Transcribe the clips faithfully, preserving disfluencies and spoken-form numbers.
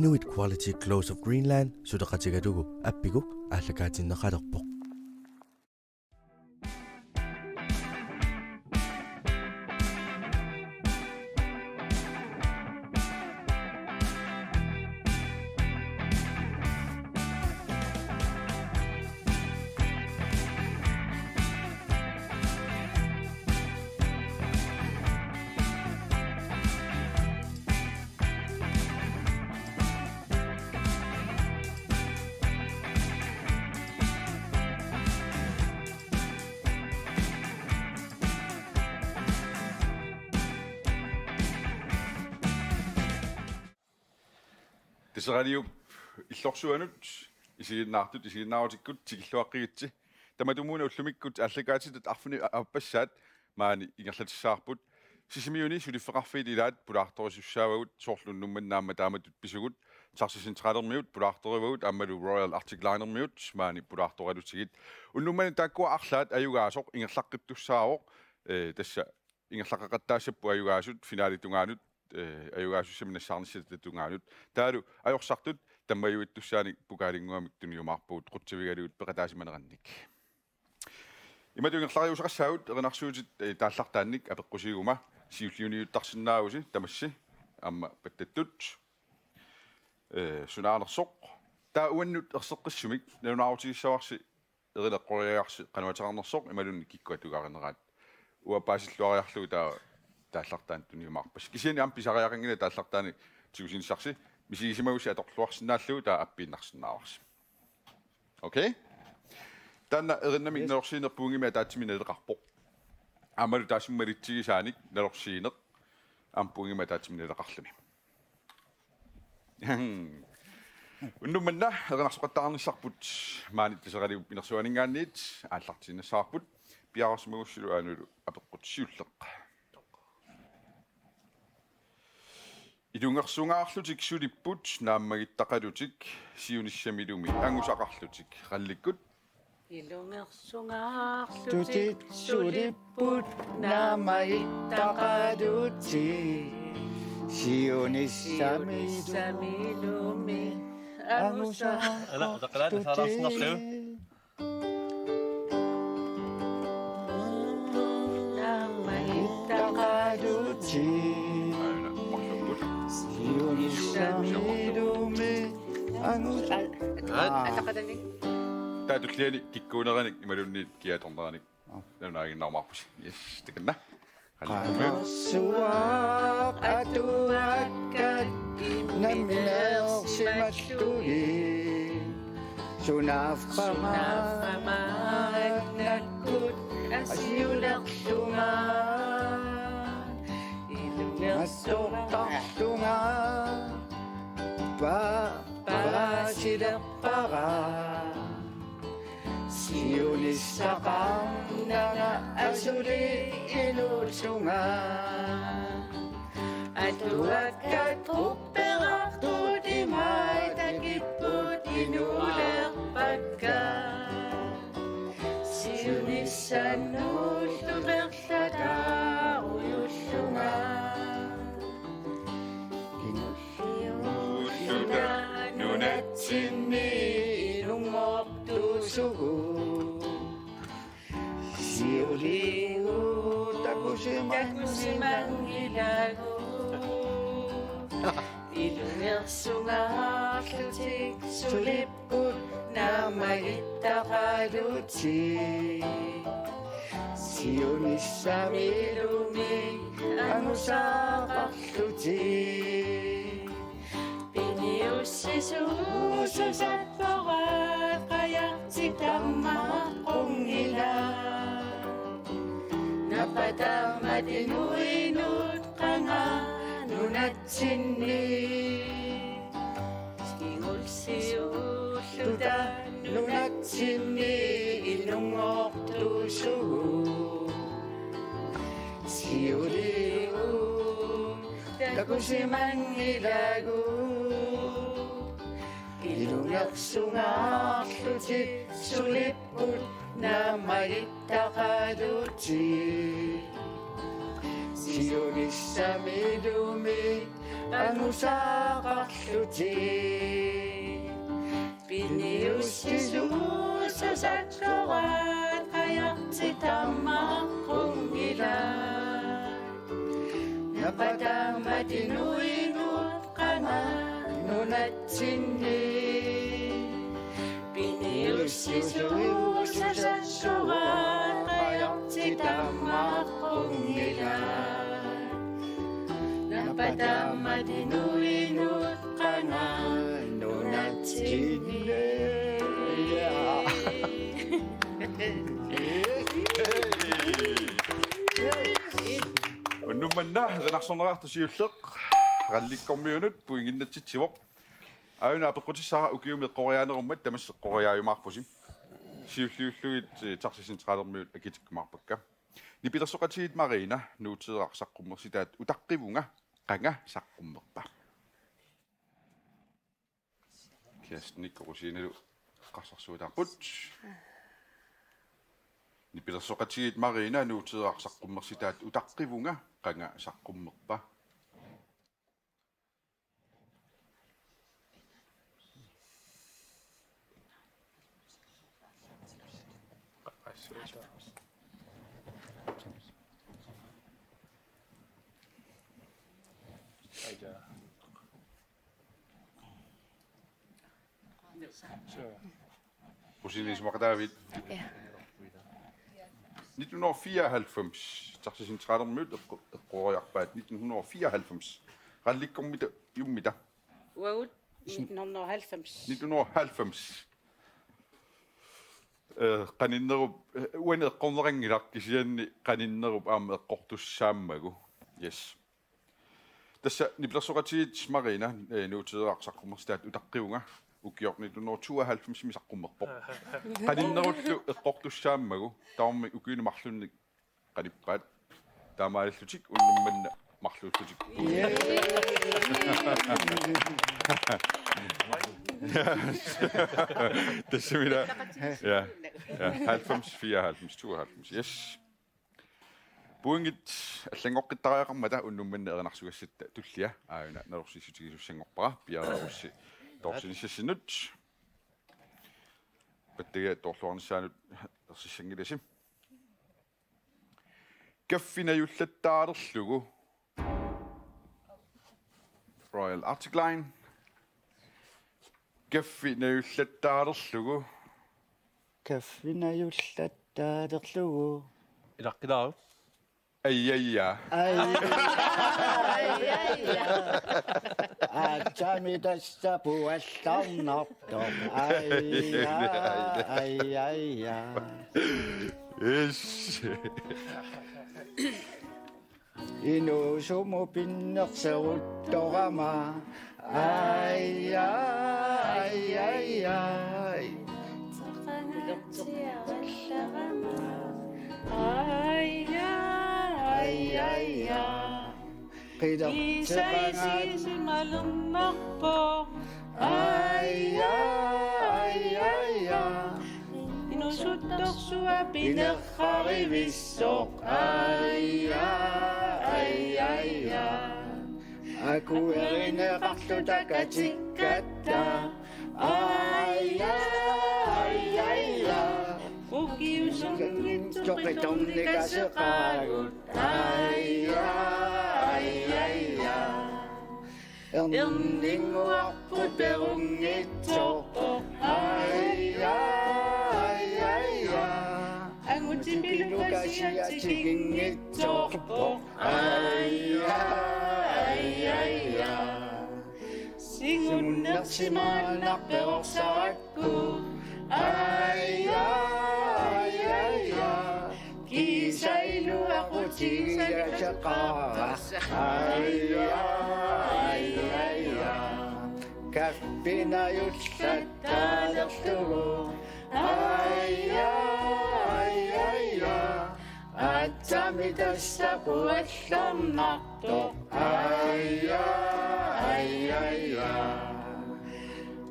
Inuit Quality Clothes of Greenland suleqatigalugu appigu aallakaatinneqalerpoq. Taseraliup illorsuanut isiginnaartut isiginnaarutikkut tikilluaqqigitsi. Tamatumuuna ullumikkut aallakaatitat arfineq-aappassaat maani ingerlatissavarput. Sisimiuni suliffeqarfiit ilaat pulaartorisussaavagut, soorlu unnuk manna aamma taamatut pisugut, Taxi Centralermiut pulaartorivagut aammalu Royal Arctic Linermiut maani pulaartoralutigit. Unnuk manna taakkua arlaat ajugaasoq ingerlaqqittussaavoq, ee, tassa ingerlaqaqattaassapput ajugaasut finalit tungaanut, ee, ajugaasussami nassaarnissatut tungaanut. Taavalu ajorsartut tammajuittussaanik pokalinnguamik tuniumaarpugut qutsavigalugu peqataasimanerannik. Imatut ingerlariusaqassaagut erinarsuutit, ee, taallartaannik apeqqusiguma siulliuniuttarsinnaavusi tamassi aamma pattattut. Ee, sunaanersoq. Taava uannut erseqqissumik nalunaarutigissavasi erileqqoriagarsi qanoq ateqarnersoq imaluunniit kikkut atugarineraat. Uanga paasilluariarlugu taava taallartaanut tuniumaarpasi. Kisianni aamma pisariaqanngilaq taallartaani tigusinissarsi, misigisimagussi atorluarsinnaallugu taava appiinnarsinnaavarsi. Okay? Taanna erinnamik Yes. nalorsiineq puunngimik ataatsimik naleqarpoq. Aammalu taassuma malitsigisaanik nalorsiineq aamma puunngimik ataatsimik naleqarluni. Unnuk manna erinarsoqattaarnissarput maani Taseraliup inersuaninngaanniit aallartiinnassavarput, piareersimagussilu Aanulu apeqqut siulleq. Ilungersungaarlutik sulipput naammagittaqalutik siunissamilumi angusaqarlutik, qallikkut. Ilungersungaarlutik sulipput naammagittaqalutik siunissamilumi angusaqarlutik. Ala, utaqqilaat, saalaarsinnarlugu. Naammagittaqalutik. Aana, marlukkut. Siunissamilumi angus-, Aat. Ataqalani. Taava tulliani kikkuuneranik imaluunniit kia atorneranik. Aa. Nalunaaginnaarumaarpusi. Yes, takanna. Qanorsuaq atuakkat nammineersimallugit. Sunaaffa maannakkut asiulerlunga. Ilungersortarlunga. Pa-, paasilerpara. Siunissaqarnanga asuli inuullunga. Atuakkat upperartut imaattukipput inuulerpakka. Siunissanullu perlataarujussuullunga. Inuulluta nunatsinni inunngortuusugut. Siuligut takusiman-, takusimanngilagut. Ilungersungaarlutik sulipput naammagittaqalutik. Siunissamilumi angusaqarlutik. Piniussisuusussapporaat qajartik tammaqqunngilaq. Napataammat inuinut qanga nunatsinni. Kingulliulluta nunatsinni inunngortuusugut. Siuligut takusimanngilagut. Ilungersungaarlutik sulipput naammagittaqalutik. Siunissamilumi angusaaqarlutik. Piniussisuusasakkoraat qajartitamaqqunngilaq. Napataammat inuinut qanga nunatsinni. Piniussisuusasakkoraat qajartitamaqqunngilaq. Napataammat inuinut qanga nunatsinni. Unnuk manna erinarsornerartoq siulleq Rallikkormiunut pointinnaatsitsivoq. Aajuna apeqqutissara ukiumi eqqoriaanerummat tamassi eqqoriaajumaarpusi. Siulliullugit, eh, taxacentralermiut akitikkumaarpakka. Nipilersoqatigiit Marina Nuuteeraq saqqummersitaat utaqqivunga, qanga saqqummerpa? Kirstinik Rosinalu eqqarsarsuutaapput. Nipilersoqatigiit Marina Nuuteeraq saqqummersitaat utaqqivunga, qanga saqqummerpa? Rosina, isumaqataavit? Ja. Nitten hundrede fireoghalvfems. Taxacentralermiut eqqu-, eqqoriarpaat nitten hundrede fireoghalvfems. Rallikkormiuta, jummita? Uagut nitten hundrede og halvfems. Nitten hundrede og halvfems. Eh, qaninnerup, eh, uani eqqorneqanngilaq kisianni qaninnerup aamma eqqortussaammagu. Yes. Tassa nipilersoqatigiit Marina, eh, Nuuteeraq saqqummersitaat utaqqivunga, ukioq nitten hundrede tooghalvfemsimi saqqummerpoq. Qaninnerullu eqqortussaammagu, tamarmik ukiuni marlunni qanippaat. Taamaalillutik unnuk manna marluullutik. Tassami ila. Ja. Ja. Halvfems, fireoghalvfems, tooghalvfems. Yes. Pointit allanngoqqittariaqarmata unnuk manna erinarsugassatta tullia aajuna nalorsiissutigisussanngorpara, piareerussi toorsinissassinnut. Pattagiat toorluarnissaanut ersissanngilasi. Kaffi najullattaalerlugu. Royal Arctic Line. Kaffi najullattaalerlugu. Kaffi najullattaalerlugu. Ilaqqilaaruk. Ai, ai, ja. Ai, ai, ai, ja. Aatsaami tassa puallarnartoq. Ai, ja, ai, ai, ja. Yes. Inuusumut pinnerseruttorama. Ai, ai, ai, ai. Ai, ai, ai, ai. Qilerteqangaasimalernarpoq. Ai, ai, ai, ai. Inuusuttorsuaq pinerrarivissoq. Ai, ai, ai, ai. Akuerineqarluta katikkatta. Ai, ai, ai, ai. Ukiusunngitsoq qitornikaseqaagut. Ai, ai, ai, ai. Erninnguarput perunngitsoq. Ai, ai, ai, ai. Angutipilukasiatiginngitsoq. Ai, ai, ai, ai. Singunnersimaannaq perorsarakku. Ai, ai, ai, ai. Kiisa iluaqutigigassaqaara. Ai, ai, ai, ai. Kaffi najullattaalerlugu. Ai, ai, ai, ai. Aatsaami tassa puallarnartoq. Ai, ai, ai, ai.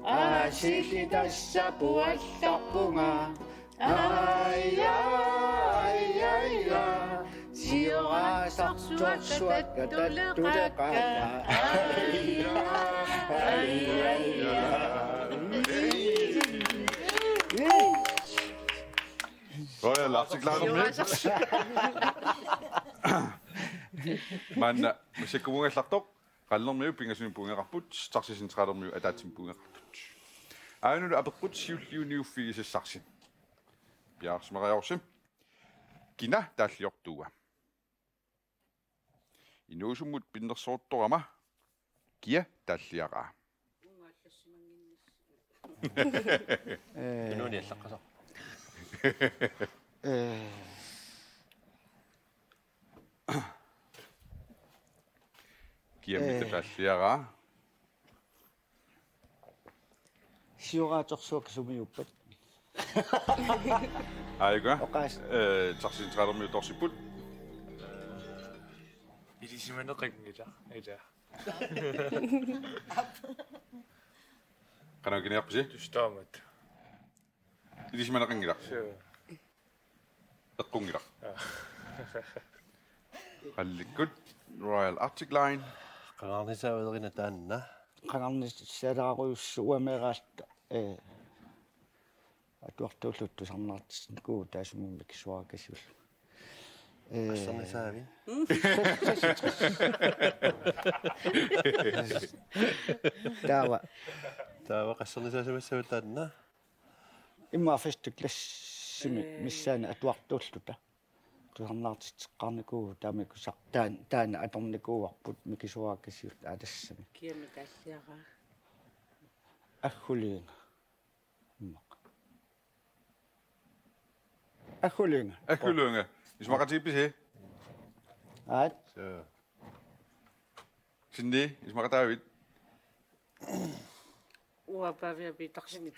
Aasilli tassa puallarpunga. Ai, ai, ai, ai. Sioraasorsuakka tattuleqaakka. Ai, ai, ai. Royal Arctic Line-ermiut. Maanna massakkut uungallartoq Qallermiut pingasunik puinngeqarput, Taxi Centralermiut ataatsimik puinngeqarput. Aajuna apeqqut siulliuniuffigisassarsi. Piareersimariarussi. Kina taalliortuua? Inuusummut pinnersaaruttorama kia taalliaraa? Ee, inuuni allaqqasoq. Ee. Kiammi Ee. taalliaraa? Sioraasorsuakka sumiuppat? Aajukua? Oqaas. Ee, Taxi Centralermiut torsipput. Ilisimaneqanngilaq. Ila. Qanoq kiniarpisi? Tassa taamatut. Ilisimaneqanngilaq. Suu. Eqqunngilaq. Aa. Qallikkut Royal Arctic Line. Qangarnisaavilerina taanna? Qangarnisaalerujussuuvoq uanga meeraalluta, ee, atuartuulluta tusarnaartitsinermut taassuminnga mikisuarakasiulluta. Ee, qassernisaavi? Taava. Taava qassernisaasimassava taanna? Immaqa første klassimi Ee. missaani atuartuulluta tusarnaartitseqqaarnikuuvugut, taamaakkut saq-, taan-, taanna atornikuuarput mikisuarakasiulluta aalassami. Kiammi taalliaraa? Agguliinga. Immaqa. Agguliinga. Agguliinga. Isumaqatigiippisi? Aat. Suu. Sinni, isumaqataavit? Uanga Pavia Petersenip.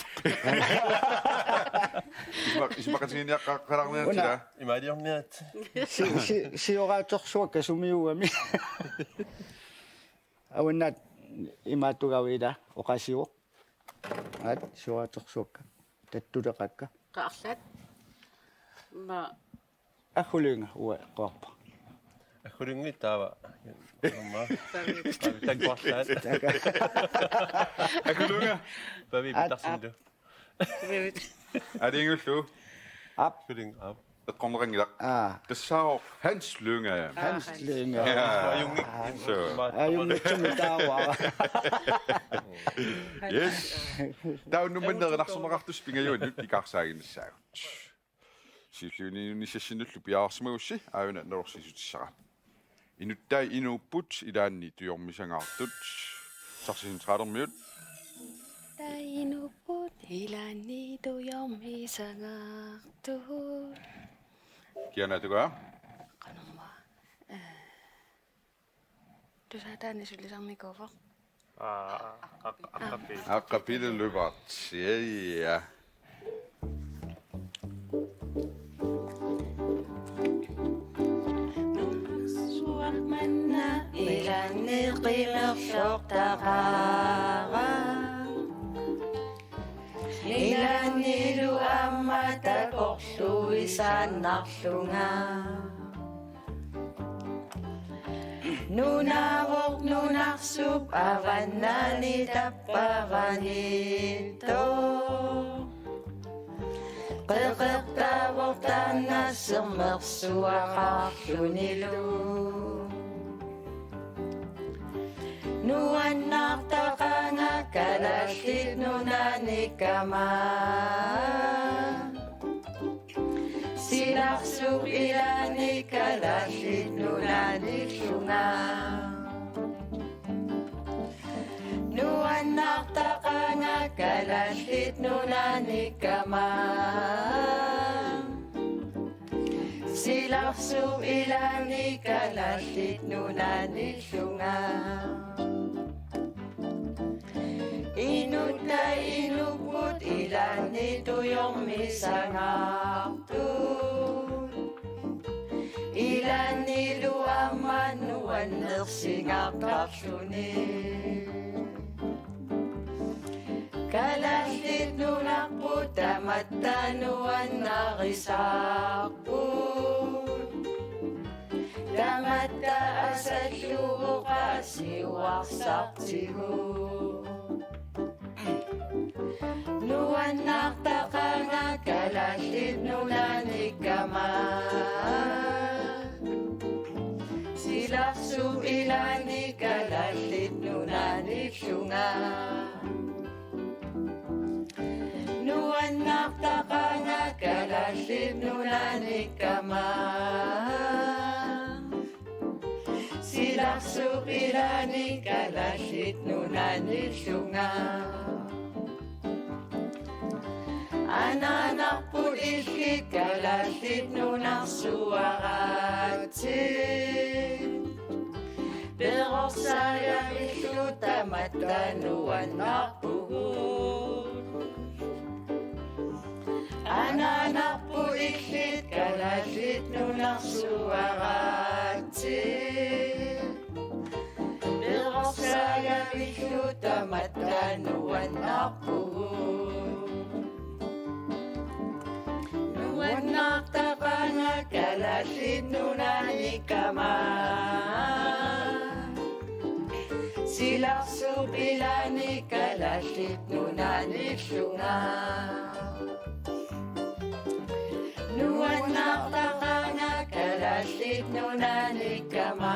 Isuma-, isumaqatigiinniaqqaalaarniaritsi Una. ila? Imaaliorniaritsi. Si-, si-, sioraasorsuakka sumiuugami. Avannaata imaattuugavit ila oqaasiuvoq. Aat, sioraasorsuakka. Tattuleqaakka. Qaarlaat. Ma Agguliinga uanga eqqaarpa. Agguliingi taava. Aamma. Taavit. Taavit takuarlaat. Agguliinga. Pavia Petersenip. Aap. Alinngullu. Aap. Agguliinga, aap. Eqqorneqanngilaq. Aa. Tassaavoq Hans Lynge. Hans Lynge. Ja. Ajunngik. Suu. Ajunngitsumik taava. Yes. Taava unnummanna erinarsorneqartussat pingajuannut ikaarsaaginassaagut. Siulliunissassinnullu piareersimagussi aajuna nalorsiissutissara. Inuttai inuupput ilaanni tujormisangaartut. Taxi Centralermiut. Inuttai inuupput ilaanni tujormisangaartut. Kianaatugaa? Qanormaa. Ee. Tusaataani sulisarnikuuvoq. Aa, aq-, aq-, aqqapi. Aqqapi Løbert. Ja, ja. Suarmanna ilaanni qimersortaqaara. Ilaannilu aamma takorluuisaannarlunga. Nunavoq nunarsuup avannaani tappavaniittoq. Qeqertaavoq taanna sermersuaqarlunilu. Nuannaartaqaanga Kalaallit Nunaanni kama. Silarsuup ilaanni Kalaallit Nunaannillunga. Nuannaartaqaanga Kalaallit Nunaanni kama. Silarsuup ilaanni Kalaallit Nunaannillunga. Inuttai inuupput ilaanni tujormisangaartut. Ilaannilu aamma nuannersingaartarluni. Kalaallit Nunarput tamatta nuannarisarput. Salluuqaasiuarsartigu. Nuannaartaqaanga Kalaallit Nunaannikkama. Silarsuup ilaani Kalaallit Nunaannillunga. Nuannaartaqaanga Kalaallit Nunaannikkama. Silarsuup ilaani Kalaallit Nunaannillunga. Anaanarput illit Kalaallit Nunarsuaraatsit. Perorsaajavillu tamatta nuannaarpugut. Anaanarput illit Kalaallit Nunarsuaraatsit. Perorsaajavillu tamatta nuannaarpugut. Nuannaartaqaanga Kalaallit Nunaannikkama. Silarsuup ilaani Kalaallit Nunaannillunga. Nuannaartaqaanga Kalaallit Nunaannikkama.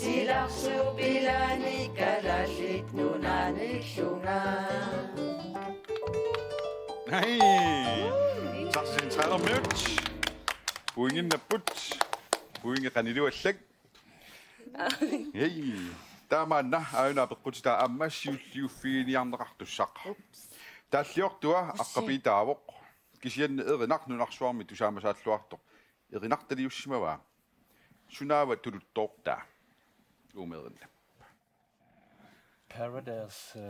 Silarsuup ilaani Kalaallit Nunaannillunga. Hej! Tak til en trænermødt. Pointinnapput. Pointit qaniluallak. Hej. Taamaanna aajuna apeqqutitaa aamma siulliuffiginiarneqartussaq. Taalliortua aqqapiitaavoq. Kisianni Erinaq nunarsuarmi tusaamasaalluartoq. Erinartaliussimavaa. Sunaava tuluttoortaa? Uumeerinna. Paradise, øh,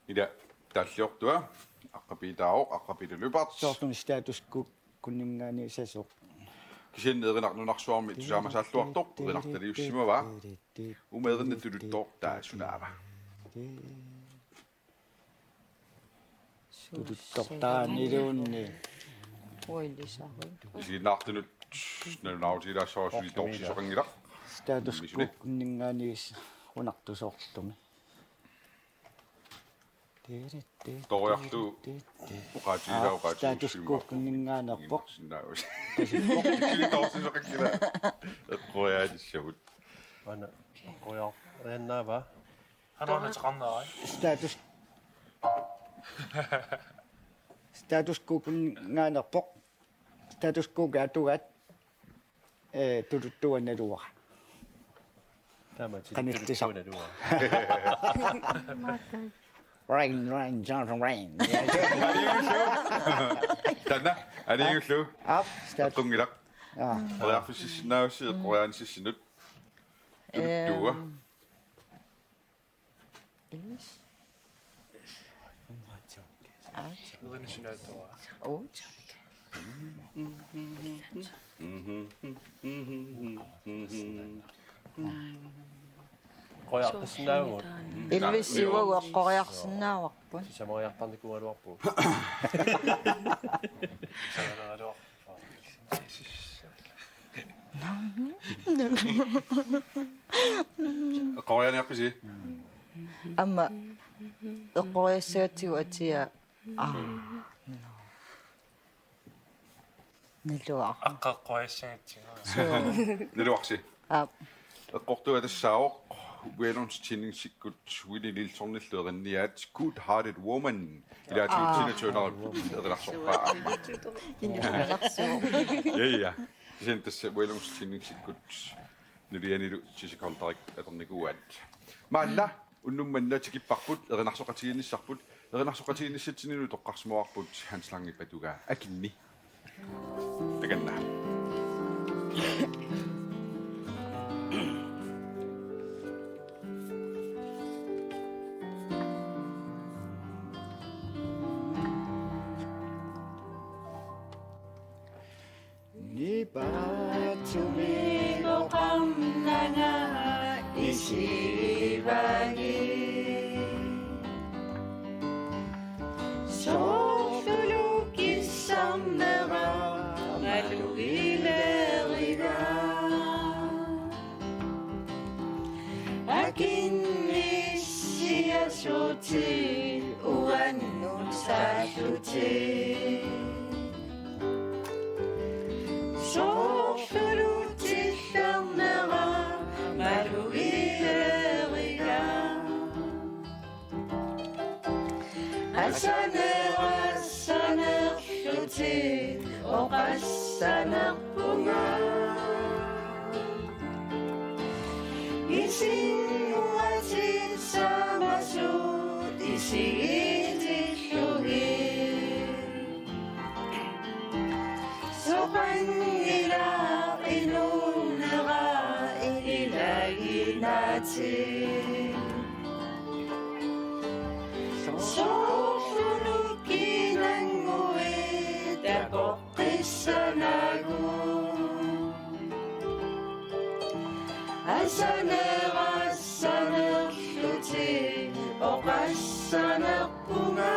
Ila taalliortua aqqapiitaavoq, aqqapiitalupart. Soorlumi Status Quo-kkunninngaanniit sasoq. Kisianni Erinaq nunarsuarmi tusaamasaalluartoq, erinartaliussimavaa. Uumeerinna tuluttoortaa sunaava? Tuluttoortaaniluunniit. Uilisarui. Isiginnaartunut nalunaarutigilaassavara suli toorsisoqanngilaq. Status Quo-kkunninngaanniit unartusoorlumi. Toriartuuvoq oqaatigisaa. Aa, oqaatigisaa Status Quo-kkunninngaanneerpoq. Sinnaavusi. Suli toorsisoqanngilaq. Eqqoriaatissavut. Aana. Eqqoriaannaava? Aana, aana, teqarnerai. Status. Status Quo-kkunninngaanneerpoq. Status Quo-kka atugaat, ee, tuluttuaannaluara. Taama ti-, qanillisaq. Tuluttuaannaluara. Rain, rain, Johnson, rain. Taanna, aniigullu. Aap, stat. Eqqunngilaq. Aa. Eqqoriarfississinnaavusi, eqqoriaanississinnut. Tuluttua. Ehm. Elvis. Aa. Oh. Eqqoriartussinnaavugut. Elvis uagut eqqoriarsinnaavarput. Sisamariartarnikuugaluarpugut. Sisamariaraluarput. Eqqoriaaniarpisi? Aamma eqqoriassagatsigu atia. Aa. Naluara. Aqqa eqqoriassagatsigu. Suu. Naluarsi. Aap. Eqqortuata tassaavoq Wæluns-Tinningsikkut Willy Nielsonillu erinniaat Good Hearted Woman. Ilaatigut Tina Turner erinarsorpaa aamma. Ina erinarsuuvoq. Ja, ja. Kisianni tassa Wæluns-Tinningsikkut nulianilu Jessica Holderich atornikuuaat. Maanna unnuk manna tikipparput, erinarsoqatigiinnissarput, erinarsoqatigiinnissatsinnut toqqarsimavarput Hans Lange Patuga akinni. Takanna. Nipaatumi. Soorlulu kissarnera malugileriga. Akinnissiasutit uannut saallutit. Soorlulu tillernera malugileriga. Asanerassanerlutit oqassanerpunga. Isinnguatit saamasut isigitillugit. Soqanngilaq inuunera ilaginaatit. Soorlulu kinannguit takoqqissanagu. Asanerassanerlutit oqassanerpunga.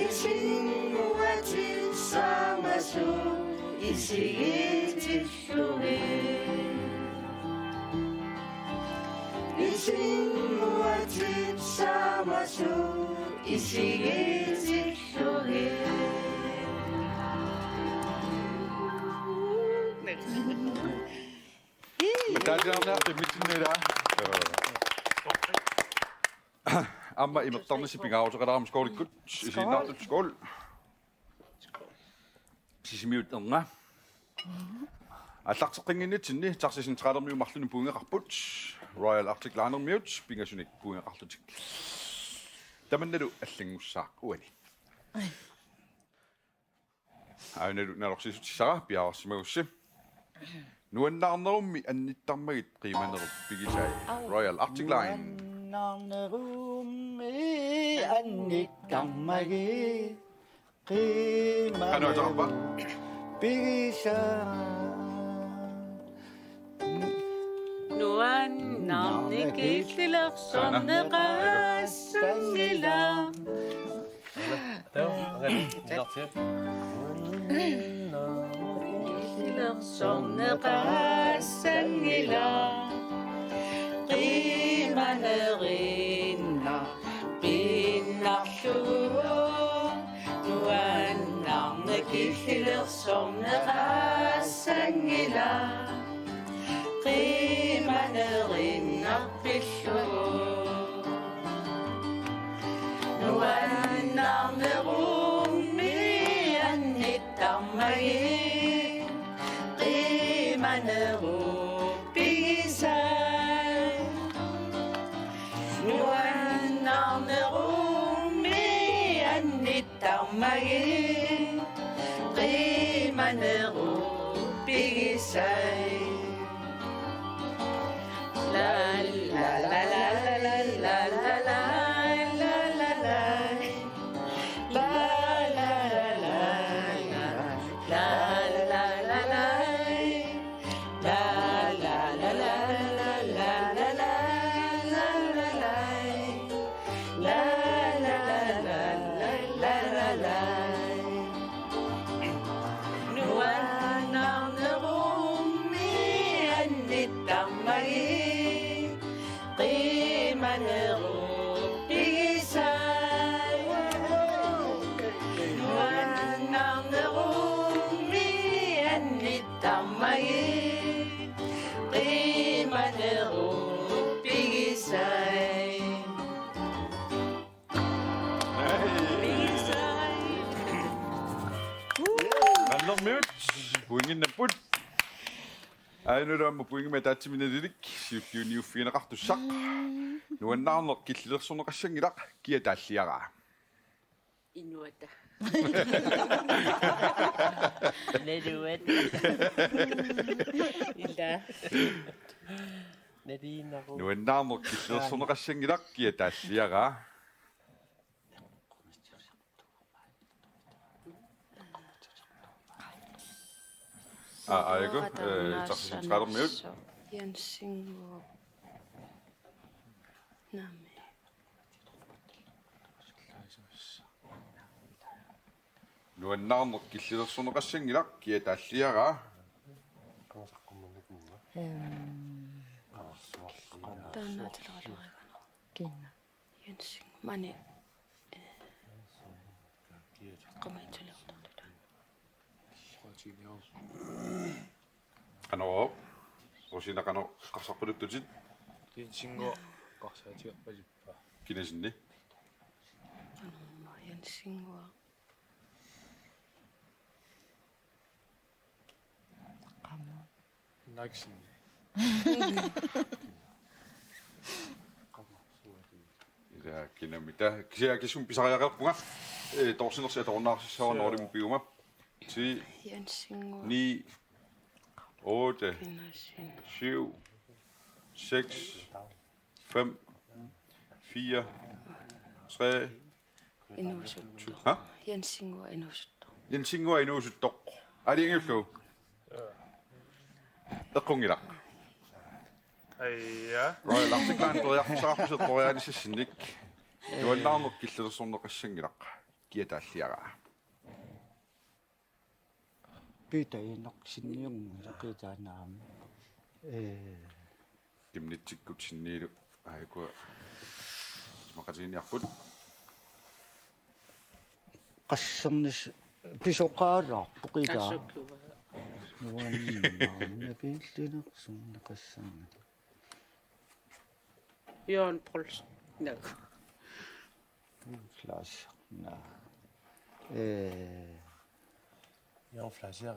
Isinnguatit saamasut isigitillugit. Isinnguatit saamasut isigitillugit. Taasiarna qimmitsinniila. Aamma imertarnissi pingaaruteqalaarmat skoolikkut isiginnaartut, skål. Sisimiut erna. Aallarteqqinnginnitsinni Taxi Centralermiut marlunnik puinngeqarput. Royal Arctic Linermiut pingasunik puinngeqarlutik. Tamannalu allanngussaaq uani. Aanalu nalorsissutissara piareersimagussi. Nuannaarnerummi annittarmagit qiimanerup pigisai. Au. Royal Arctic Line. Nuannaarnerummi annittarmagit qiimanerup pigisai. Qanoq ateqarpa? Nuannaarneq killilersorneqassanngilaq. Killilersorneqassanngilaq. Qiimanerinnaq pinnarlugu. Nuannaarneq killilersorneqassanngilaq. Qiimanerinnaq pillugu. Nuannaarnerummi annittarmagit qiimanerup pigisai. Nuannaarnerummi annittarmagit qiimanerup pigisai. La la la la la la la la la. La la la la la la la. La la la la la la la. La la la la la la la. La la la la la la la. Nuannaarnerummi annittarmagit qiimanerup pigisai. Nuannaarnerummi annittarmagit qiimanerup pigisai. Pigisai. Qannermiut, puinnginnapput. Aajuna aamma puinngimmat ataatsimik nalilik, siulliunniuffigineqartussaq. Nuannaarneq killilersorneqassanngilaq, kia taalliaraa? Inuata. Naluat. Ila. Naliinaru. Nuannaarneq killilersorneqassanngilaq, kia taalliaraa? Aa, aajuku, eh, Taxi Centralermiut. Jensinnguup. Naamik. Nuannaarneq killilersorneqassanngilaq, kia taalliaraa. Ehm, taanna atileraleriganera. Kiinna. Jensen, maani, eh, qamaitsuliortartut. Qanoq, Rosina, qanoq eqqarsarpaluttutit? Jensinnguaq eqqarsaatigerpasippa? Kinasinni? Qanoq, Jensinnguaq. Qama. Naksin. Ila kinamita. Kisianni akissumik pisariaqarpunga. Eh, toorsinersi atorunnaarsimassavara. Sure. Noordimmut piguma. Ti, Jensinnguaq. Ni, otte, kinasin, syv, seks, fem, fire, tre. Inuusuttoq. Ha? Jensinnguaq inuusuttoq. Jensinnguaq inuusuttoq. Aalajangiullugu. Eqqunngilaq. Aja. Royal Arctic Line periarfissaqarpusi eqqoriaanissassinnik. Nuannaarneq killilersorneqassanngilaq. Kia taalliaraa. Piitaq inersinniunngilaq qiitaanaam. Ee. Kimnitsikkut sinniilu aajukua isumaqatigiinniarput. Qassernis pisoqaalaarpoq qitaa. Qassukkua. Nuannaarneq killilersorneqassanngilaq. Jørgen Poulsen. Nå. Flash. Nå. Øh. Jørgen Flash, ja.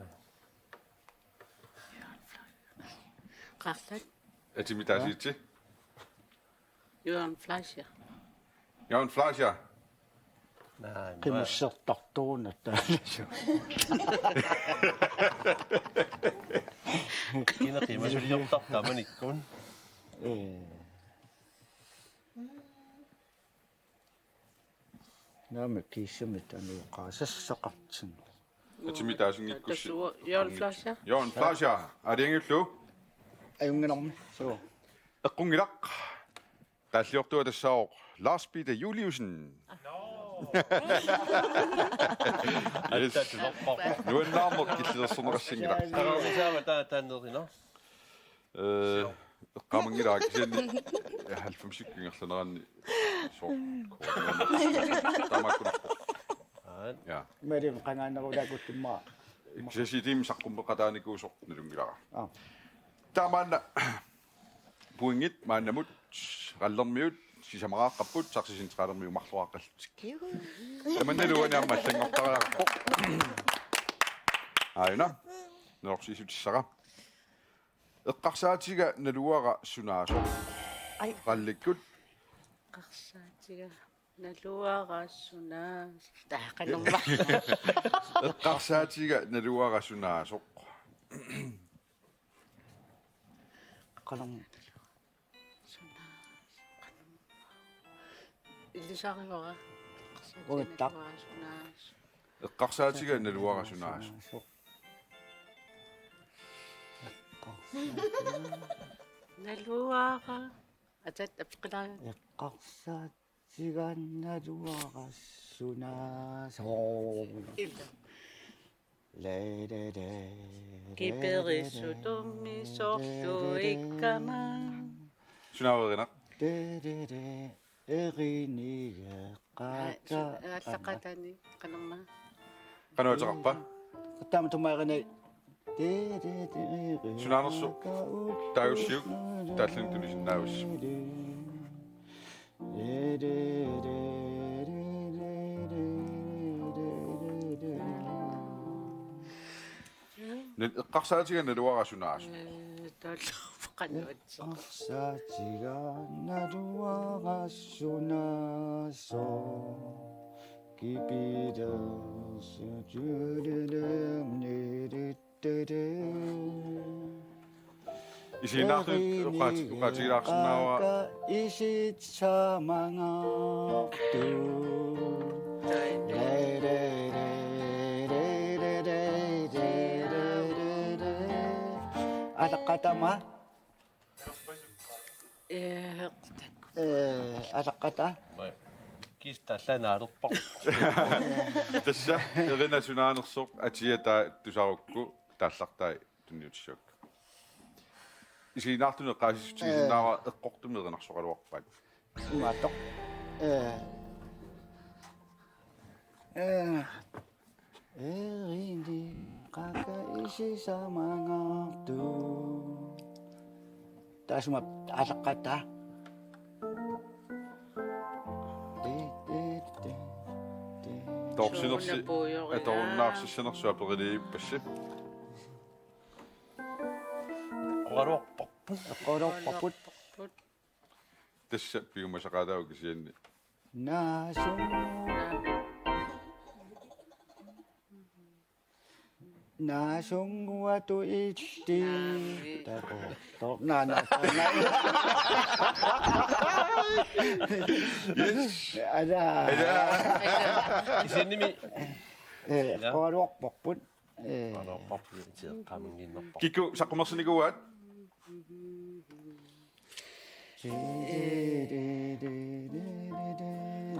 Qarlat. Atimi taasiitsi? Jørgen Fleischer. Jørgen Fleischer. Naa, qimussertartuunatta. Kina qimasuliortarta maanikkut. Ee. Naamik kiissamit anuoqaassassaqartigu. Atimi taasinngikkussi. Tassuua Jørgen Fleischer. Jørgen Fleischer, aalajangiullugu. Ajunngilarmi, suu. Eqqunngilaq. Taalliortua tassaavoq Lars Peter Juliussen. Yes. Nuannaarneq killilersorneqassanngilaq. Taava taava taannerina. Øh, eqqaamanngilara kisianni halvfemsikkut ingerlaneranni soorlu. Taamaakkunarpoq. Aat. Ja. Merim qangaannerulaakuttummaa. Kisianni tiimi saqqummeqataanikuusoq nalunngilara. Aa. Taamaanna pointit maannamut Qallermiut sisamaqaqqapput, sarsissinteqalermiut marloqaqqallutik. Juhu. Tamannalu uani aamma allanngortariaqarpoq. Aajuna. Nalorsiissutissara. Eqqarsaatiga naluara sunaasoq. Ai. Qallikkut. Eqqarsaatiga naluara sunaasoq. Taa, qanormaa. Eqqarsaatiga naluara sunaasoq. Qanormaa. Sunaasoq. Ilisarivara. Uattaq. Sunaasoq. Eqqarsaatiga naluara sunaasoq. Naluara. Atat apeqqilaarit. Eqqarsaatiga naluara sunaasoq. Ila. Le, le, le, le, le, le. Kiperisutumi sorluikkama. Sunaaverinaq. Le, le, le. Erinigeqaata. Aallaqataani qanormaa. Qanoq ateqarpa? Taama tumaarina. Sunaanersoq taagussiuk taallani tunisinnaavasi. Nal-, eqqarsaatiga naluara sunaasoq. Ee, taalluqanut. Eqqarsaatiga naluara sunaasoq. Kipilersutulernirit. Isiginnaartut oqaati-, oqaatigilaarsinnaavara. Isitsaamangaartu. Ataqqatama. Ee, ataqqata. Ista lanaalerpoq. Tassa, Erina sunaanersoq, atia taava tusarukku, taallartai tunniutissavakka. Isiginnaartunut eqqaasitsissutigisinnaavara, eqqortumik erinarsoraluarpaat. Imaattoq. Ee. Ee. Eriniaqqakka isisamaangaartoq. Taassuma aallaqqaataa. Toorsinersi, soorunappuujoriaa, atorunnaarsissanersoq aperiliippassi. Eqqaluarparput. Eqqaluarparput. Tassa piumasaqaataavoq kisianni. Naasungu. Naasunguatu itti. Naavi. Takoortoq. Naa, naa, naa. Yes. Ala. Ala. Kisiannimi. Ee, ja. Eqqaluarparput. Ee. Eqqaluarparput, iteqqaminginnerpar. Kikkut saqqummersinnikuuaat?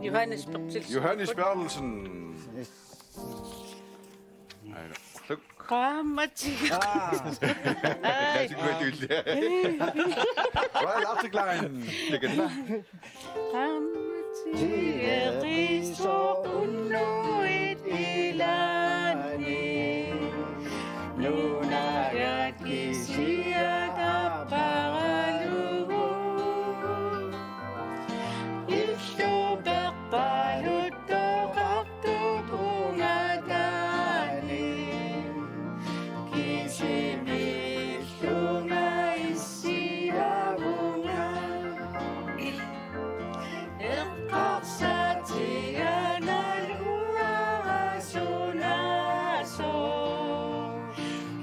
Johannes Berthelsen. Johannes Berthelsen. Aina. Look. Qaammatit. Ah. Ai. That's a great idea. Well, after Klein. Look at that. Qaammatit eqisoq unnuit ilaanni. Nunagaq kisiagarparalugu. Illuperpaluttoqartoq ungataani. Kisimillunga issiavunga. Eqqarsaatiginaluara sunaasoq.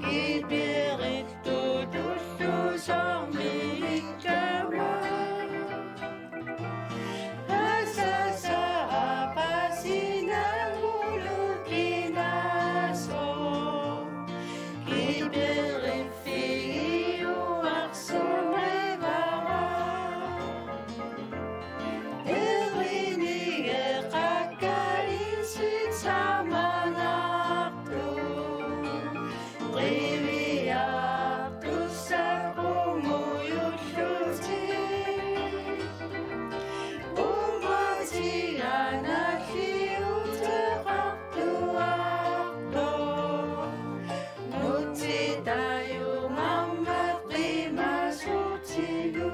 Kibirittutullu soormilikkava. Asasara pasinagulukinasoq. Kibiriffigiuarsumivaara. Eriniaqqakka isisamaangaartoq. Qiviartussaq qungujullutik. Uumatiganalliuteqartuartoq. Nutsitajumaammat qimasuutilu.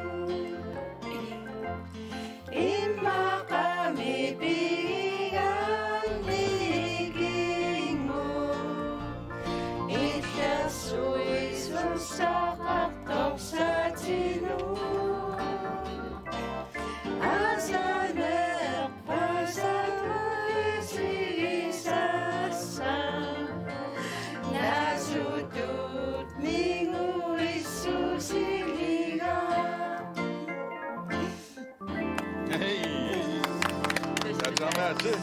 Immaqami pigigaanniiginngu. Illersuisussaqartorsaatilu. Asanerpasarisigisassa. Nasutut minguissusigiga. Hej! Taamaattoq.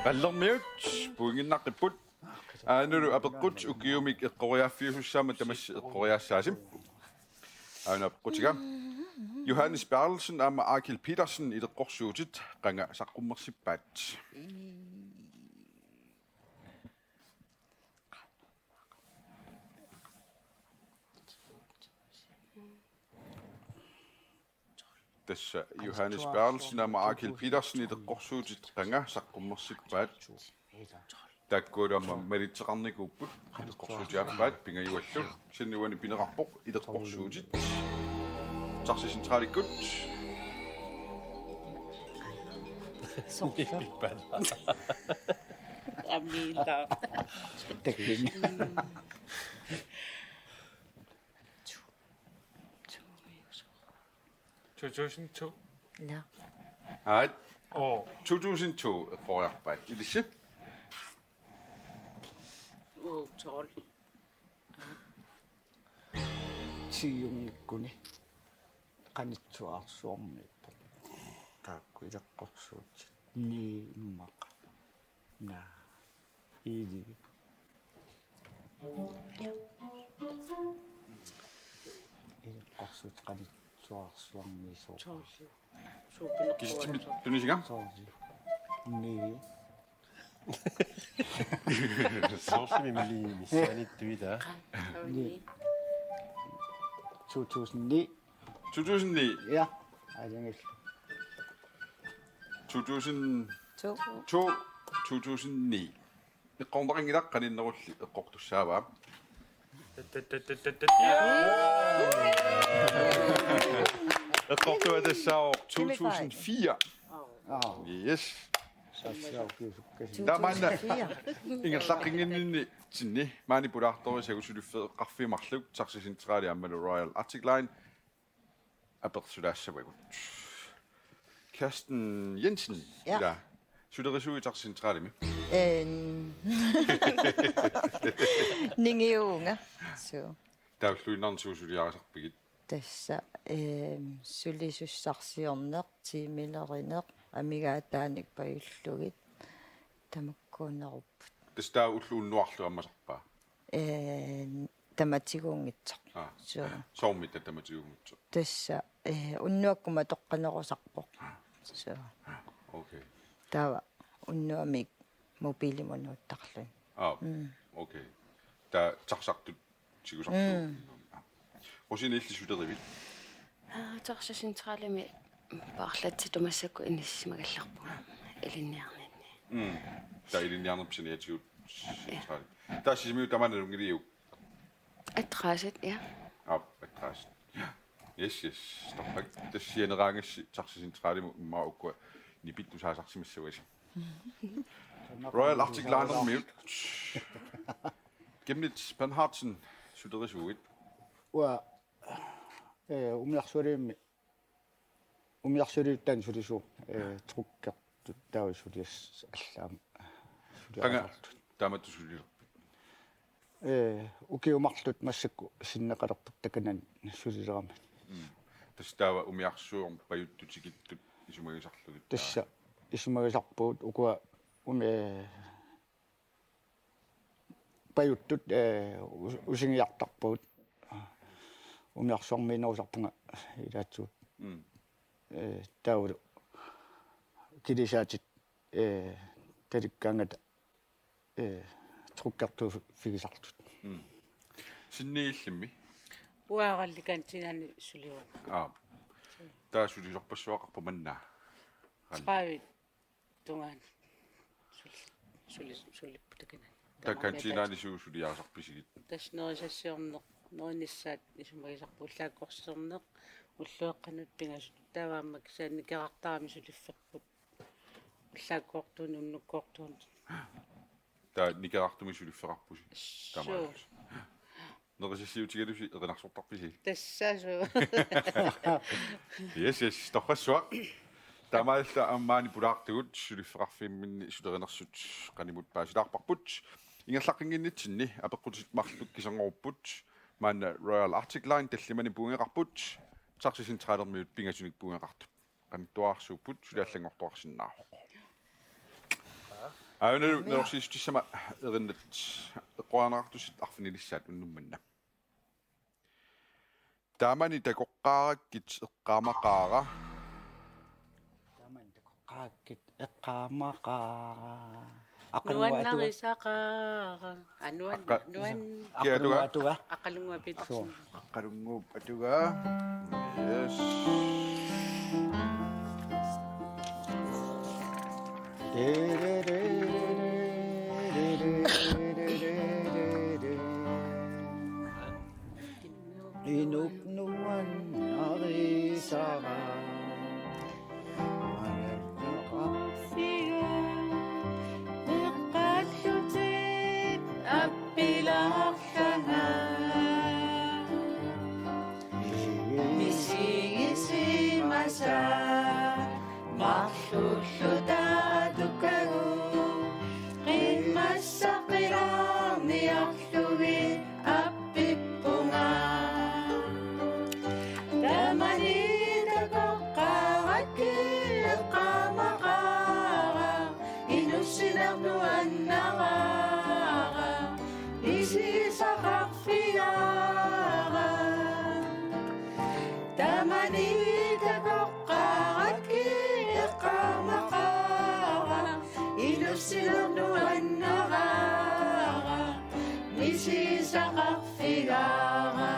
Qallermiut, pointinnaqqipput. Aanulu apeqqut ukiumik eqqoriaaffiusussaammat tamassi eqqoriaassaasi. Aana apeqqutiga. Johannes Berthelsen aamma Aakild Petersen ileqqorsuutit qanga saqqummersippaat? Tassa Johannes Berthelsen aamma Aakild Petersen ileqqorsuutit qanga saqqummersippaat? Taakkualu aamma malitseqarnikuupput, ileqqorsuutit aappaat pingajuallu. Kisianni uani pineqarpoq ileqqorsuutit. Taxi Centralikkut. Amiila. Takkini. Two thousand two. Nå. Aat. År. To tusind to eqqoriarpaat. Ilissi? Uagut tolv. Tiiunngikkuni. Qanittuarsuarmiippoq. Taakku ileqqorsuutit. Ni immaqa. Naa. Iili. Ileqqorsuutit qanit-, Qanittuarsuarmi sooq. Soorlu. Suupineq. Kisitsimi tunisiga? Soorlu. Ni. Soorlumi mali missaanittuita. Ni. To tusind ni. To tusind ni. Ja. Ej, det er ikke. To tusind to. To. To tusind ni. Eqqorneqanngilaq, qaninnerulli eqqortussaavaa. Eqqortua tassaavoq to tusind fire. Yes. Taamaanna ingerlaqqinnginninnitsinni maani pulaartorisagut suliffeqarfiit marluk Taxacentrali aammalu Royal Arctic Line apersulaassavagut. Kirsten Jensen, ja. Ila, sulerisuuit Taxacentralimi? Een. Ningiuvunga. Suu. Taava ulluinnarni suut suliarisarpigit? Tassa, ehm, sulisussarsiorneq, tiimilerineq, amigaataanik pajullugit, tamakkuunerupput. Tassa taava ulloq unnuarlu ammasarpaa? Ee, tamatiguunngitsoq. Aa. Suu. Soormita tamatiguunngitsoq? Tassa, ee, unnuakkut matoqqanerusarpoq. Suu. Okay. Taava unnuamik mobilimut nuuttarluni. Aa, mm, okay. Taava taxartut tigusartugut. Mm. Aa. Rosine, illit sulerivit? Aa, Taxacentralimi paarlatsitut massakkut inissisimagallarpunga ilinniarninni. Mm. Taava ilinniarnerpit saniatigut centrali. Taava Sisimiut tamaana nalunngiliuk? Adresset, ja. Aap, adresset. Yes, yes. Torrak. Tassa sianeraangassi Taxacentralimut immaqa ukua nipit tusaasarsimassavasi. Royal Arctic Linermiut. Chemnitz Bernhardsen, sulerisuuit? Uanga, eh, umiarsualimmik, umiarsualiuttaani sulisuuvoq, eh, trukkertut taava sulias-, allaammi suliarisartut. Qanga taamatut sulilerpit? Eh, ukiut marluk massakkut sinneqalerpoq takanani sulilerama. Mm. Tassa taava umiarsuarmi pajuttut tikittut isumagisarlugit taava? Tassa isumagisarpugut ukua umi-, eh, pajuttut, eh, us-, usingiartarpagut. Umiarsuarmiinnerusarpunga ilaatigut. Mm. Eh, taavalu kilisaatit, eh, talikkaangata, eh, trukkertuuffigisartut. Mm. Sinniillimmi? Uanga rallikantsinani sulivoq. Aa. Taava sulisorpassuaqarpoq manna? Tredive tungaanut suli-, suli-, sulipput takanani. Taava kantinaani suut suliarisarpisigit? Tassa nerisassiorneq, nerinissaat isumagisarput, ullaakkorsiorneq, ulloqeqqanut pingasut. Taava aamma kisianni nikerartarami sulifferput. Ullaakkoortuunut, unnukkoortuunut. Taava nikerartumik suliffeqarpusi? Suu. Taamaalillusi. Nerisassiutigalusi erinarsortarpisi? Tassa suu. Yes, yes, torrassuaq. Taamaalilluta aamma maani pulaartugut suliffeqarfimminni sulerinersut qanimut paasilaarparput. Ingerlaqqinnginnitsinni apeqqutit marluk kisanngorupput. Maanna Royal Arctic Line tallimanik puinngeqarput. Taxacentralermiut pingasunik puinngeqartut. Qanittuararsuupput, suli allanngortoqarsinnaavoq. Aajuna nalorsiissutissama erinnat eqqoriarneqartussat arfinilissaat unnuk manna. Taamani takoqqaarakkit eqqaamaqaara. Taamani takoqqaarakkit eqqaamaqaara. Aqalunnguup atuga. Nuannarisaqaara. Aa, nuan-, Aqqa-, nuan-, Kia atuga? Aqalunnguup atuga. Aqalunnguup Petersen. Suu. Aqalunnguup atuga. Yes. Inuk nuannarisara. Meeqqallutit appilaarlanga. Misigisimasa marlulluta atugagut. Qimassaqilaarniarlugit appippunga. Taamani takoqqaarakkit eqqaamaqaara. Inussineq nuannaraara. Misigisaqarfigaara. Taamani Igaara.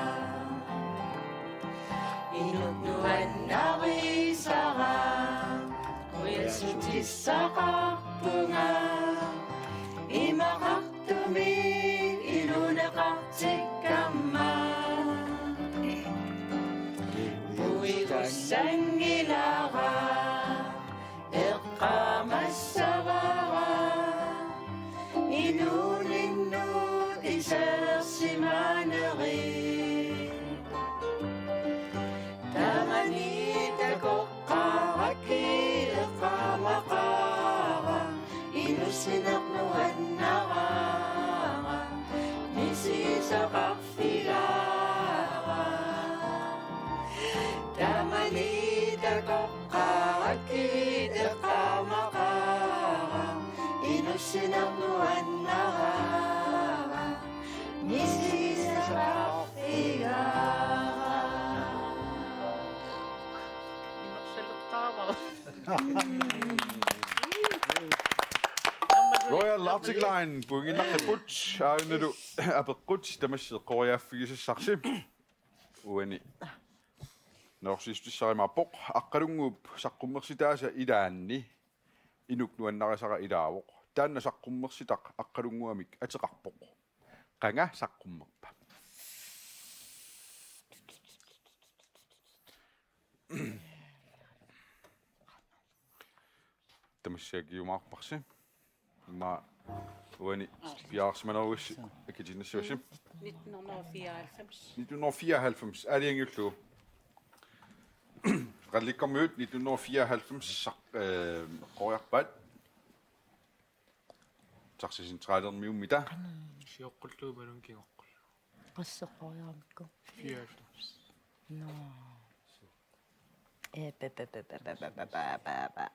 Inuk nuannarisara. Qujassutissaqarpunga. Imaqartumik iluneqartikkamma. Uigussanngilara. Eqqaamassavara inuuninnut isersimanerit. Taamani takoqqaarakkit eqqaamaqaara inussineq nuannaraara misigisaqar- figaara. Taamani takoqqaarakkit eqqaamaqaara inussineq nuannaraara misigisaqarfigaara. Royal Arctic Line pointinnaqqipput, aajuna apeqqut tamassi eqqoriaaffigisassarsi. Uani. Nalorsiissutissara imaappoq: Aqqalunnguup saqqummersitaasa ilaanni inuk nuannarisara ilaavoq. Taanna saqqummersitaq Aqqalunnguamik ateqarpoq. Qanga saqqummerpa? Tamassi akiumaarparsi. Immaqa uani piareersimanerussi akitinnassavassi. Nitten hundrede og fireoghalvfems. Nitten hundrede og fireoghalvfems, aalajangiullugu. Qallikkormiut nitten hundrede og fireoghalvfems saq-, øh, eqqoriarpaat. Taxacentralermiummita. Sioqqullugu imaluunniit kingoqqullugu. Qasseqqoriaramikku? Fireoghalvfems. Nå. Øh, ba, ba, ba.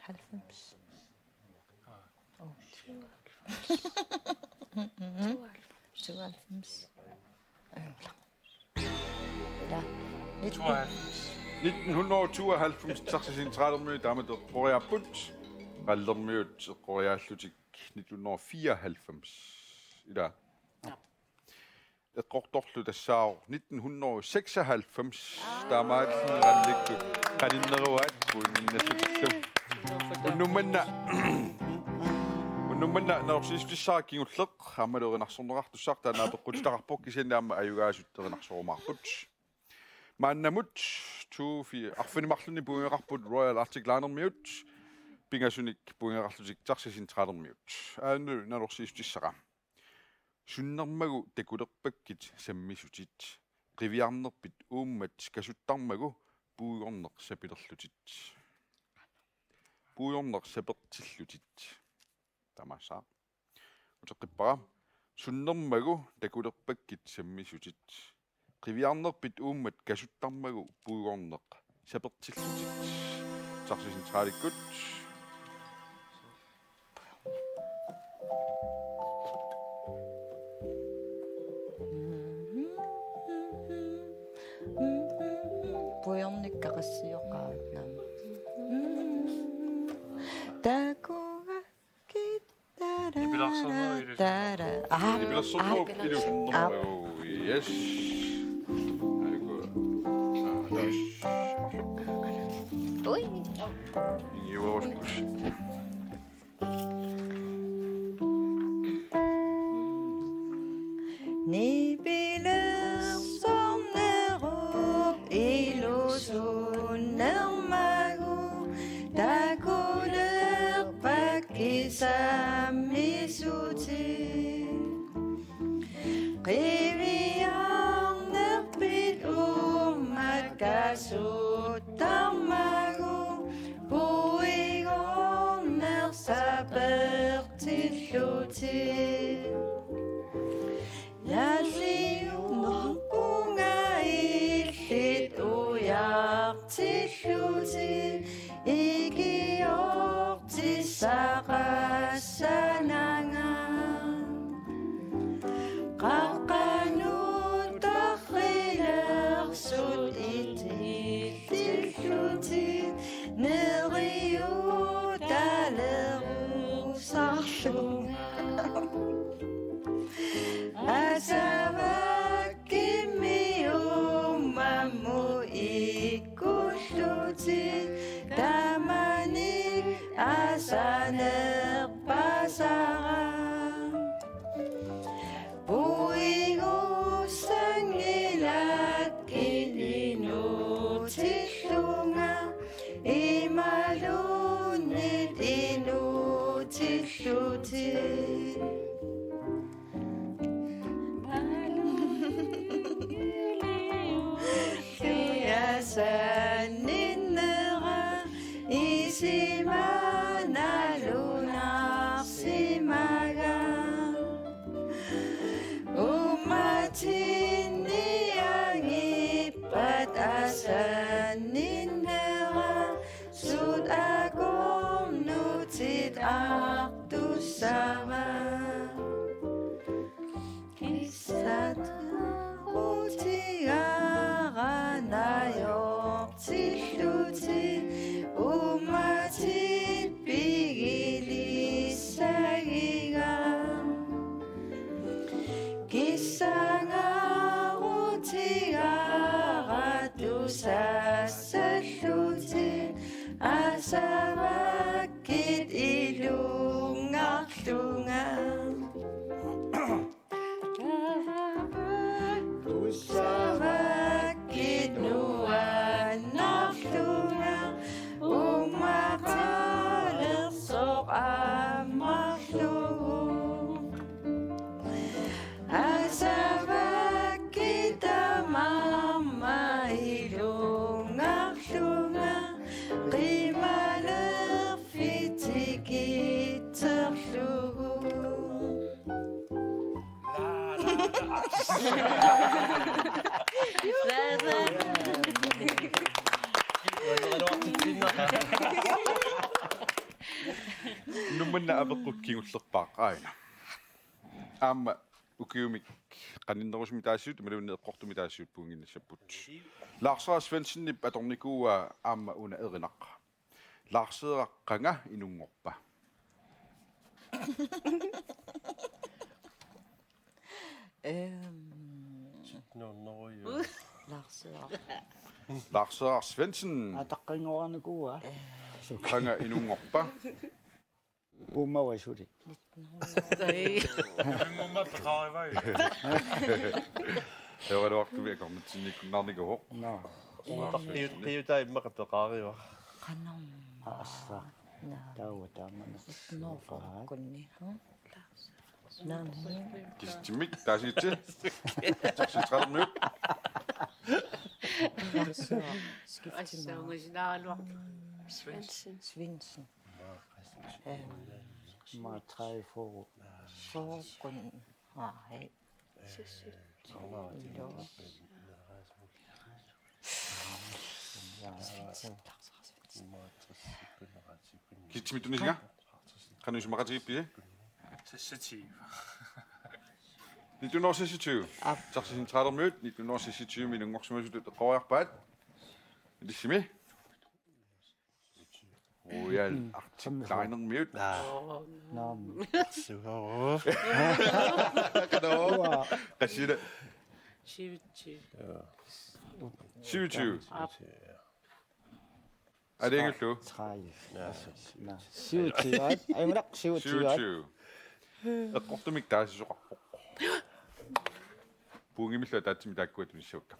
Halvfems. Åh, syvoghalvfems. Mm-mm. Tooghalvfems. Syvoghalvfems. Ja. Nitten hundrede og tooghalvfems Taxacentralermiut taamatut eqqoriaapput. Qallermiut eqqoriaallutik nitten hundrede og fireoghalvfems. Ila. Ja. Eqqortorlu tassaavoq nitten hundrede og seksoghalvfems. Taamaalilluni qallikkut qaninneruaat pointinnassutillu. Unnuk manna, unnuk manna nalorsiissutissara kingulleq aammalu erinarsorneqartussaq taanna apeqqutitaqarpoq, kisianni aamma ajugaasut erinarsorumaarput. Maannamut to fire arfineq-marlunni pointeqarput Royal Arctic Linermiut, pingasunik pointeqarlutik Taxacentralermiut. Aajuna nalorsiissutissara. Sunnermagu takulerpakkit sammisutit. Qiviarnerpit uummat kasuttarmagu puigorneq sapilerlutit. Puigorneq sapertillutit. Tamaasa. Uteqqippara. Sunnermagu takulerpakkit sammisutit. Qiviarnerpit uummat kasuttarmagu puigorneq sapertillutit. Taxacentralikkut. Puigornikka qassioqaannam. Takuga Nipilersornerup ilusunnermut. Aa, nipilersornerup ilusunnermut. Yes. Aiku. Ui. Ingiuerusuppusi. Nipilersornerup ilusunnermagu takulerpakkit sammisutit. Qiviarnerpit uummat kasuttarmagu puigorneq sapertillutit. Nalliuppungaatsiarlutit ujartillutit ikiortissaqassananga. Qaqqanut tarrilersut itillutit neriuutalerusarlunga. sanerpasara. Puigussanngilakka inuutillunga imaluunniit inuutillutit. Asanninnera isima nalunarsimaga. Uummatinnianngippat asanninnera suut akornutit artussava. Kissarutigaara najortillutit uummatit pigilissagiga. Kissangarutigaara tusassallutit asavakkit ilungarlunga. Tusavakkit nuannarlunga uumaqalersoq ammarlugu. Asavakkit tamarmik ilungarlunga qimalerfik tikitserlugu. Nuummanna apeqqut kingullerpaaq aajuna. Aamma ukiumik qaninnerusumik taasisut imaluunniit eqqortumik taasisut puinnginnissapput. Lars Svendsenip atornikuuaa aamma una erinaq. Lars-eeraq qanga inunngorpa? Øhm, Lars-eeraq. Lars-eeraq Svendsen. Ataqqinngornikuuaa. Qanga inunngorpa? Uummavisuli. Nitten hundrede. Uumma peqarivai. Evaluartumi akornatsinniikkunnaarnikuuvoq. Nå. Piu-, piutaa immaqa peqarivara. Qanormaa. Assa. Nå. Taava taamani. Nitten hundrede fyrrekkunni, hm? Naamik. Kisitsimmik taasigitsi. Taxacentralimiut. Skiftimi. Assa, ungasinaaluarpoq. Svendsen. Svendsen. Øhm, Maatrai Foro. Forokkun. Nej. Ilo. Kisitsimmik tunisinga? Qanoq isumaqatigiippisi? Seksogtyve. Nitten hundrede og seksogtyve. Aap. Taxacentralimiut nitten hundrede og seksogtyve inunngorsimasutut eqqoriarpaat. Ilissimi? Royal Arctic Linermiut. Nå. Sugaru. Qanoq? Uaa. Qassit? Syvogtyve. Syvogtyve. Alingilu? Tredive. Nå. Syvogtyve. Ej, men der, syvogtyve. Syvogtyve. Eqqortumik taasisoqarpoq. Puinngimmillu ataatsimik taakkua tunissavakka.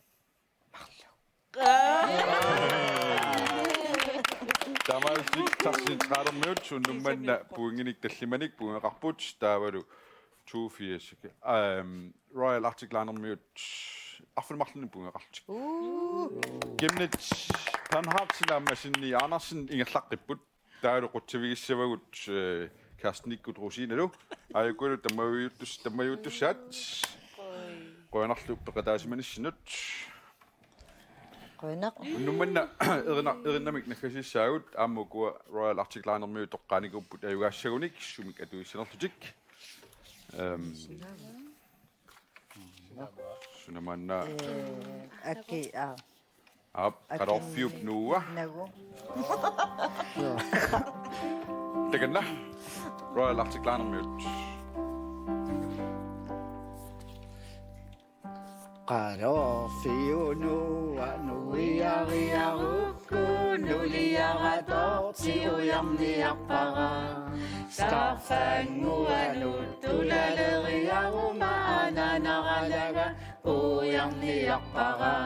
Taamaattumik Taxacentralimiut suunuku manna puinnginik tallimanik puinngeqarput taavalu toogfirs. Øhm, Royal Arctic Linermiut arfineq-marlunnik puinngeqarlutik. Kenneth Bernhardsen aamma Sinni Andersen ingerlaqqipput. Taavalu qutsavigissavagut, øh, Carsten Nikkut Rosinalu. Aajukulu tammavigiuttus-, tammavigiuttussaat. Qujanarlu peqataasimanissannut. Qujanaq. Nuummanna erinaq, erinnamik naggasiissaagut aamma ukua Royal Arctic Linermiut toqqaanikuupput ajugaassagunik sumik atuissanerlutik. Øhm, suna maanna. Øh, Aki, aa. Aap, Aki Qaloorfiup Nuua. Nagu. Takanna. Royal Arctic Linermiut. Qaloorfiup Nuua nuiariarukku nuliarator Siujarniarpara. Sarfannguanut tulaleriaruma anaanaralaga puujarniarpara.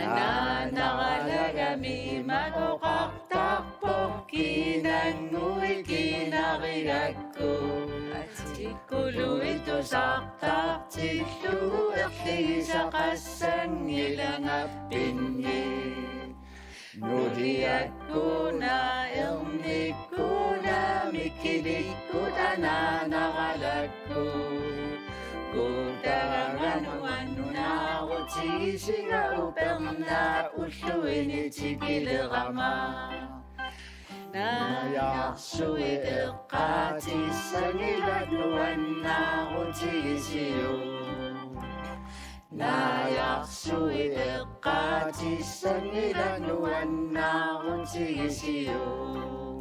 Anaanaralagami imak oqartarpoq: Kiinannguit kiinarigakku atikkuluit tusartartillugu erligisaqassanngilanga pinni. Nuliakkuna, ernikkuna, mikilikkut anaanaralakku. Kuutagaq nuanneq nunarutigisinga upernaap ulluini tikilerama. Naajarsuit eqqaatissanngilat nuannaarutigisiuk. Naajarsuit eqqaatissanngilat nuannaarutigisiuk.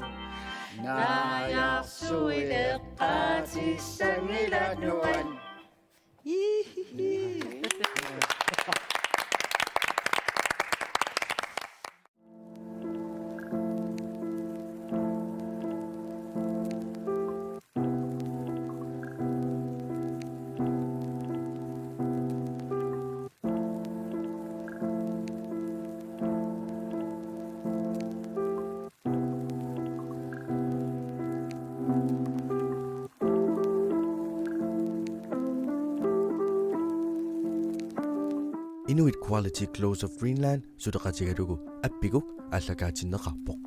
Naajarsuit eqqaatissanngilat nuan- Inuit Quality Clothes of Greenland suleqatigalugu Appiguk aallakaatinneqarpoq.